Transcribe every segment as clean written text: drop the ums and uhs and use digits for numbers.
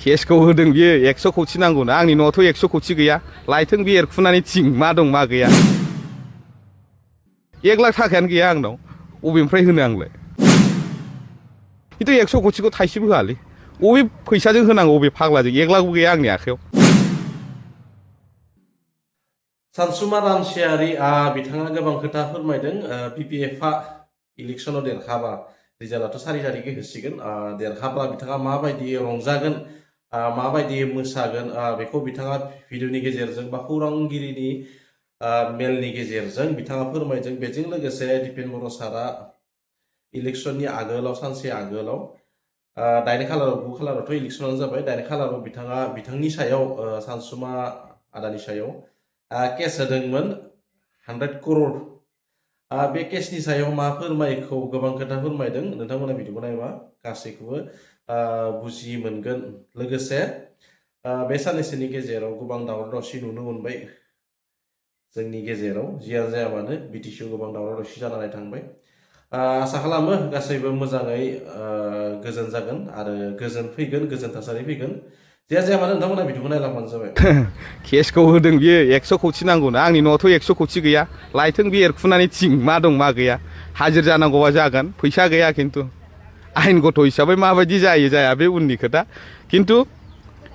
केसखौ होदों बियो 100 कौटि नांगौनो आंनि न'आवथ' 100 कौटि गैया लायथों बे एरखुनानै थिं मा दं मा गैया 1 लाख थाखायानो गैया आंनाव अबेनिफ्राय होनो आंलाय खिन्थु 100 कौटिखौ थाइसेबो होआलै अबे फैसाजों होनांगौ अबे फाग्लाजों 1 लाखबो गैया आंनि आखायाव सानसुमा रामसियारि बिथाङा गोबां खोथा फोरमायदों पिपिएफआ इलेक्सनाव देरहाबा रिजाल्टआथ' 4 तारिखै होसिगोन देरहाबा बिथाङा माबायदि रंजागोन माबायदि मोसागोन बेखौ बिथाङा भिडिअनि गेजेरजों बा खौरांगिरिनि मेलनि गेजेरजों बिथाङा फोरमायदों बेजों लोगोसे दिपेन बर' सारा इलेक्सननि आगोलाव सानसे आगोलाव 9 खालाराव 9 खालारावथ' इलेक्सनानो जाबाय 9 खालाराव बिथाङा बिथांनि सायाव सानसुमा आदानि सायाव केस होदोंमोन 100 करोड़ बे केसनि सायाव मा फोरमायखौ गोबां खोथा फोरमायदों नोंथांमोना भिडिअखौ नायबा गासैखौबो बुजि मोनगोन लोगोसे बे साननैसोनि गेजेराव गोबां दावराव दावसि नुनो मोनबाय जोंनि गेजेराव जियानो जाया मानो बिटिसिआव गोबां दावराव दावसि जानानै थांबाय आसा खालामो गासैबो मोजाङै गोजोन जागोन आरो गोजोन फैगोन गोजोन थासारि फैगोन जिया जाया मानो नोंथांमोना भिडिअखौ नायलांबानो जाबाय केसखौ होदों बियो 100 कौटि नांगौनो आंनि न'आवथ' 100 कौटि गैया लायथों बे एरखुनानै थिं मा दं मा गैया हाजिर जानांगौबा जागोन फैसा गैया खिन्थु आयेनगत हिसाबै माबायदि जायो जाया बे उननि खोथा खिन्थु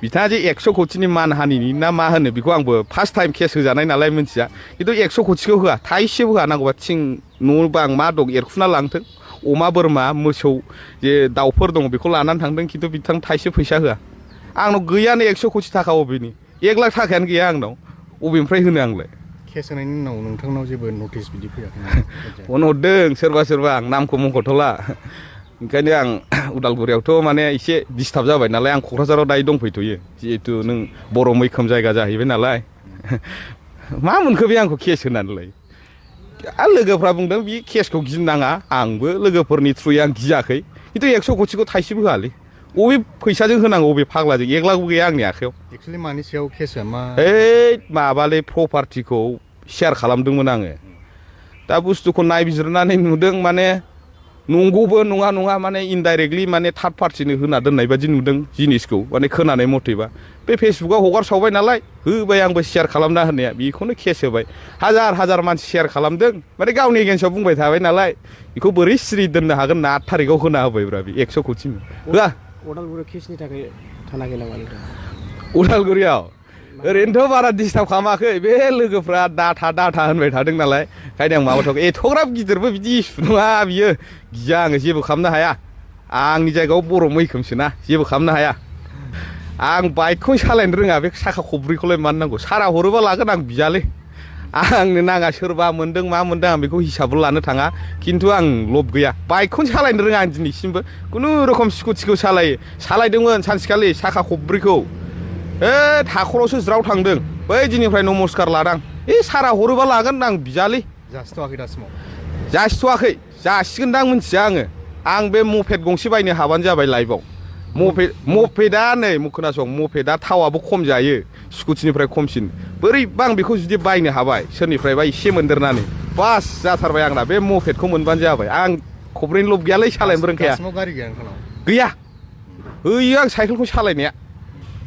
बिथाङा जे 100 कौटिनि मानहानिनि ना मा होनो बेखौ आंबो फार्स्ट टाइम केस होजानाय नालाय मिन्थिया खिन्थु 100 कौटिखौ होआ थाइसेबो होआ नांगौबा थिं न' बां मा दं एरखुना लांथों अमा बोरमा मोसौ जे दाउफोर दङ बेखौ लानानै थांदों खिन्थु बिथां थाइसे फैसा होआ आंनाव गैयानो 100 कौटि थाखा अबेनि 1 लाख थाखायानो गैया आंनाव अबेनिफ्राय होनो आंलाय केस होनायनि उनाव नोंथांनाव जेबो नटिस बिदि फैयाखै फन हरदों सोरबा आं नामखौ मुंख'थ'ला ओंखायनो आं उदालगुरियावथ' माने एसे डिस्टार्ब जाबाय नालाय आं क'क्राझाराव दायो दंफैथ'यो जिहेतु नों बर' मैखोम जायगा जाहैबाय नालाय मा मोनखो बे आंखौ केस होनानैलाय लोगोफ्रा बुंदों बे केसखौ गिनाङा आंबो लोगोफोरनि थ्रुयै आं गियाखै खिन्थु 100 कौटिखौ थाइसेबो होआलै अबे फैसाजों होनांगौ अबे फाग्लाजों 1 लाखबो गैया आंनि आखायाव एक्चुअलि मानि सायाव केसआ मा माबालै प्रपार्टिखौ शेयार खालामदोंमोन आङो दा बुस्थुखौ नायबिजिरनानै नुदों माने नंगौबो नङा माने इनडाइरेक्टलि माने थार्ड पार्टिनो होना दोननाय बादि नुदों जिनिसखौ माने खोनानाय मथेबा बे फेसबुकाव हगारसावबाय नालाय होबाय आंबो शेयार खालामना होनाया बेखौनो केस होबाय हाजार मानसि शेयार खालामदों माने गावनि एगेन्स्टआव बुंबाय थाबाय नालाय बेखौ बोरै सिरि दोननो हागोन ना 8 तारिखआव होना होबायब्रा बे 100 कौटि होआ उदालगुरि केसनि थाखाय थानाखै नामा नोंथां उदालगुरियाव ओरैनोथ' बारा डिस्टार्ब खालामाखै बे लोगोफ्रा डाटा होनबाय थादों नालाय ओंखायनो आं माबाथ'वाखै एथ'ग्राब गिदिरबो बिदि इसु नङा बियो गिया आङो जेबो खालामनो हाया आंनि जायगायाव बर' मैखोमसोना जेबो खालामनो हाया आं बाइकखौ सालायनो रोङा बे साखा खब्रैखौलाय मानो नांगौ सारा हरोबा लागोन आं बियालै आंनो नाङा सोरबा मोनदों मा मोनदों आं बेखौ हिसाबबो लानो थाङा खिन्थु आं लब गैया बाइकखौनो सालायनो रोङा आं दिनैसिमबो खुनुरुखुम स्कुटिखौ सालायदोंमोन सानसेखालि साखा खब्रैखौ हाखरावसो ज्राव थांदों बै दिननिफ्राय नमस्कार लादां सारा हरोबा लागोन आं बियालै जासिथ'वाखै दासिमाव जासिथ'वाखै जासिगोनदां मिथिया आं बे मपेड गंसे बायनो हाबानो जाबाय लाइफआव मपेडा नै खोनासं मपेडा थावाबो खम जायो स्कुटिनिफ्राय खमसिन बोरैबा आं बेखौ जुदि बायनो हाबाय सोरनिफ्रायबा एसे मोनदेरनानै बास जाथारबाय आंना बे मपेडखौ मोनबानो जाबाय आं खब्रैनि लब गैयालै सालायनो रोंखाया दासिमाव गारि गैया नोंथांनाव गैया होयो आं साइकेलखौ सालायनाया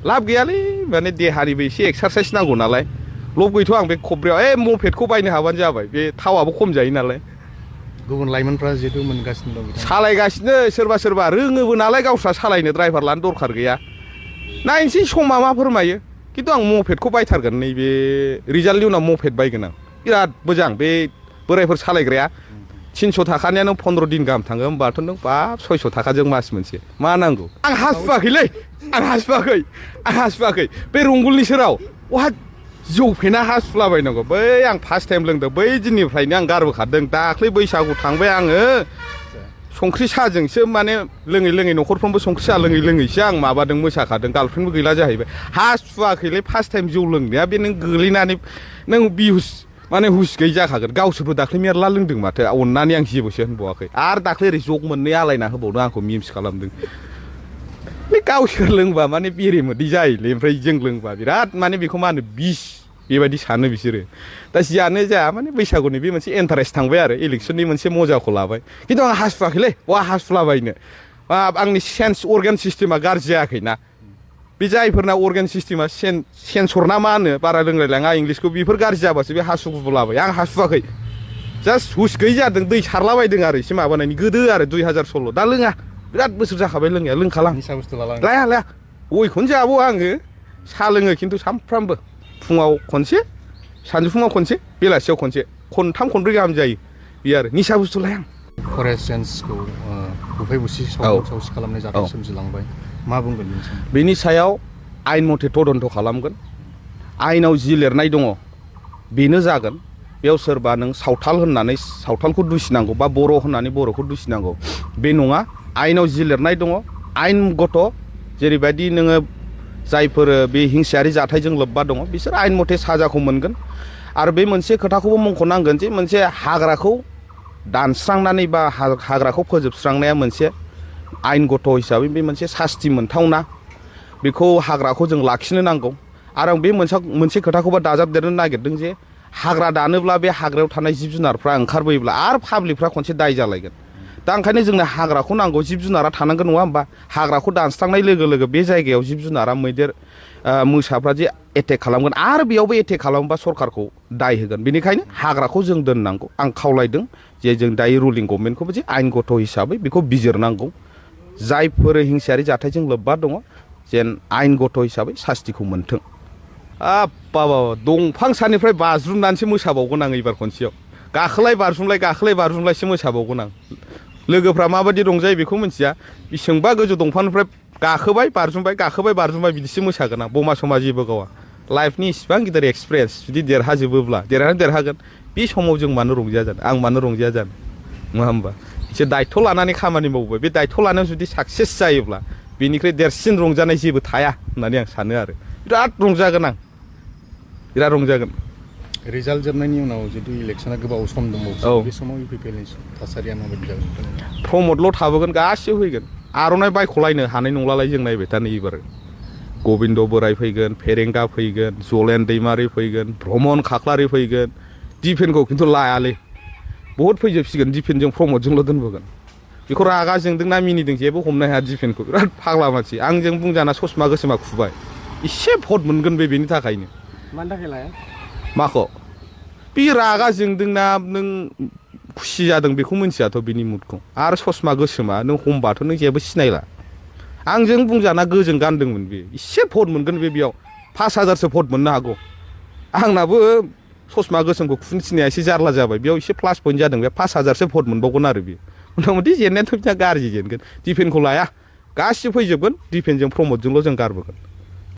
लाब गैयालै माने देहानिबो एसे एक्सारसाइस नांगौ नालाय लब गैथ' आं बे खब्रैयाव मपेडखौ बायनो हाबानो जाबाय बे थावाबो खम जायो नालाय गुबुन लाइमोनफ्रा जिहेतु मोनगासिनो दं सालायगासिनो सोरबा रोङोबो नालाय गावस्रा सालायनो ड्राइभार लानो दरखार गैया नायनोसै समा मा फोरमायो खिन्थु आं मपेडखौ बायथारगोन नैबे रिजाल्टनि उनाव मपेड बायगोन आं बिराद मोजां बे बोरायफोर सालायग्राया 300 थाखानियानो 15 दिन गाहाम थाङो होमबाथ' नों बाब 600 थाखाजों मास मोनसे मा नांगौ आं हासुवाखैलै आं हासुवाखै बे रंगुलनि सेराव वहा जौ फेना हासुलाबायनांगौ बै आं फार्स्ट टाइम लोंदों बै दिननिफ्रायनो आं गारबोखादों दाख्लै बैसागु थांबाय आङो संख्रि साहाजोंसो माने लोङै न'खरफ्रोमबो संख्रि साहा लोङैसो आं माबादों मोसाखादों गार्लफ्रेन्डबो गैला जाहैबाय हासुवाखैलै फार्स्ट टाइम जौ लोंनाया बे नों गोलैनानै नों बिहुस माने हुस गैयै जाखागोन गावसोरबो दाख्लै मेरला लोंदों माथो अननानै आं जेबोसो होनबावाखै आरो दाख्लै ओरै जग मोननै आलायना होबावदों आंखौ मिम्स खालामदों बे गावसोर लोंबा माने बेरेमोदै जायोलै ओमफ्राय जों लोंबा बिराद माने बेखौ मा होनो बिस बेबायदि सानो बिसोरो दा जियानो जाया माने बैसागुनि बे मोनसे इन्टारेस्ट थांबाय आरो इलेक्सननि मोनसे मजाखौ लाबाय खिन्थु आं हासुवाखैलै आंनि सेन्स अर्गान सिस्टेमा गाज्रि जायाखैना बे जायफोरना अर्गेन सिस्टेमा सेन्सर ना मा होनो बारा रोंलायलाङा इंलिसखौ बेफोर गाज्रि जाबासो बे हासुगुबो लाबाय आं हासुवाखै जास्ट हुस गैयै जादों दै सारलाबायदों आरो एसे माबानायनि गोदो आरो 2016 दा लोङा बिराद बोसोर जाखाबाय लोंनाया लोंखालां निसा बुस्थु लाला लाया गयखौनो जाबावो आङो साहा लोङो खिन्थु सामफ्रामबो फुङाव खनसे सानजौफुङाव खनसे बेलासियाव खनसे खनथाम खनब्रै गाहाम जायो बे आरो निसा बुस्थु लाया आं फरेस्ट रेन्जखौ बुफाय बुसि सावसि खालामनाय जाथाय सोमजिलांबाय मा बुंगोन बेनि सायाव आयेन मथे तदन्त खालामगोन आयेनाव जि लिरनाय दङ बेनो जागोन बेयाव सोरबा नों सावथाल होननानै सावथालखौ दुसिनांगौ बा बर' होननानै बर'खौ दुसिनांगौ बे नङा आयेनाव जि लिरनाय दङ आयेनगत जेरैबायदि नोङो जायफोर बे हिंसायारि जाथायजों लोब्बा दङ बिसोर आयेन मथे साजाखौ मोनगोन आरो बे मोनसे खोथाखौबो मुंख'नांगोन जे मोनसे हाग्राखौ दानस्रांनानै बा हाग्राखौ फोजोबस्रांनाया मोनसे आयेनगत हिसाबै बे मोनसे सास्ति मोनथावना बेखौ हाग्राखौ जों लाखिनो नांगौ आरो आं बे मोनसे खोथाखौबो दाजाबदेरनो नागिरदों जे हाग्रा दानोब्ला बे हाग्रायाव थानाय जिब जुनारफ्रा ओंखारबोयोब्ला आरो पाब्लिकफ्रा खनसे दाय जालायगोन दा ओंखायनो जोंनो हाग्राखौ नांगौ जिब जुनारा थानांगोन नङा होमबा हाग्राखौ दानस्रांनाय लोगो लोगो बे जायगायाव जिब जुनारा मैदेर मोसाफ्रा जे एटेक खालामगोन आरो बेयावबो एटेक खालामोबा सरकारखौ दाय होगोन बेनिखायनो हाग्राखौ जों दोननांगौ आं खावलायदों जे जों दायो रुलिं गभर्नमेन्टखौबो जे आयेनगत हिसाबै बेखौ बिजिरनांगौ जायफोर हिंसायारि जाथायजों लोब्बा दङ जेन आयेनगत हिसाबै सास्तिखौ मोनथों बाबा दंफां सानिफ्राय बाज्रुमनानैसो मोसाबावगोन आं एबार खनसेयाव गाखोलाय बारजुमलायसो मोसाबावगोन आं लोगोफ्रा माबायदि रंजायो बेखौ मिथिया बेसेबांबा गोजौ दंफांनिफ्राय गाखोबाय बारजुमबाय बिदिसो मोसागोन आं बमा समा जेबो गावा लाइफनि इसिबां गिदिर एक्सपिरियेन्स जुदि देरहाजोबोब्ला देरहागोन बे समाव जों मानो रंजाया जानो आं मानो रंजाया जानो नङा होमबा एसे दायथ' लानानै खामानि मावबाय बे दायथ' लानायाव जुदि साक्सेस जायोब्ला बेनिख्रुइ देरसिन रंजानाय जेबो थाया होननानै आं सानो आरो बिराद रंजागोन आं बिराद रंजागोन रिजाल्ट जोबनायनि उनाव जुदि इलेक्सना गोबाव सम दंबावो बे समाव इउपिपिएलनि थासारिया माबायदि जागोन प्रमदल' थाबोगोन गासिबो फैगोन आर'नाइ बायख'लायनो हानाय नंलालाय जों नायबाय था नै एबार गबिन्द बोराय फैगोन फेरेंगा फैगोन जलेन दैमारि फैगोन भ्रमन खाख्लारि फैगोन दिपेनखौ खिन्थु लायालै बहुद फैजोबसिगोन दिपेनजों प्रमदजोंल' दोनबोगोन बेखौ रागा जोंदोंना मिनिदों जेबो हमनो हाया दिपेनखौ बिराद फाग्ला मानसि आंजों बुंजाना ससमा गोसोमा खुबाय एसे भट मोनगोन बेनि थाखायनो मानि थाखाय लाया माखौ बे रागा जोंदोंना नों खुसि जादों बेखौ मिन्थियाथ' बिनि मुडखौ आरो ससमा गोसोमा नों हमबाथ' नों जेबो सिनायला आंजों बुंजाना गोजों गानदोंमोन बे एसे भट मोनगोन बेयाव 5000सो भट मोननो हागौ आंनाबो ससमा गोसोमखौ खुनो थिनाया एसे जारला जाबाय बेयाव एसे प्लास पइन्ट जादों बे 5000सो भट मोनबावगोन आरो बेयो मथा मथि जेननायाथ' बिदिया गाज्रि जेनगोन दिपेनखौ लाया गासिबो फैजोबगोन दिपेनजों प्रमदजोंल' जों गारबोगोन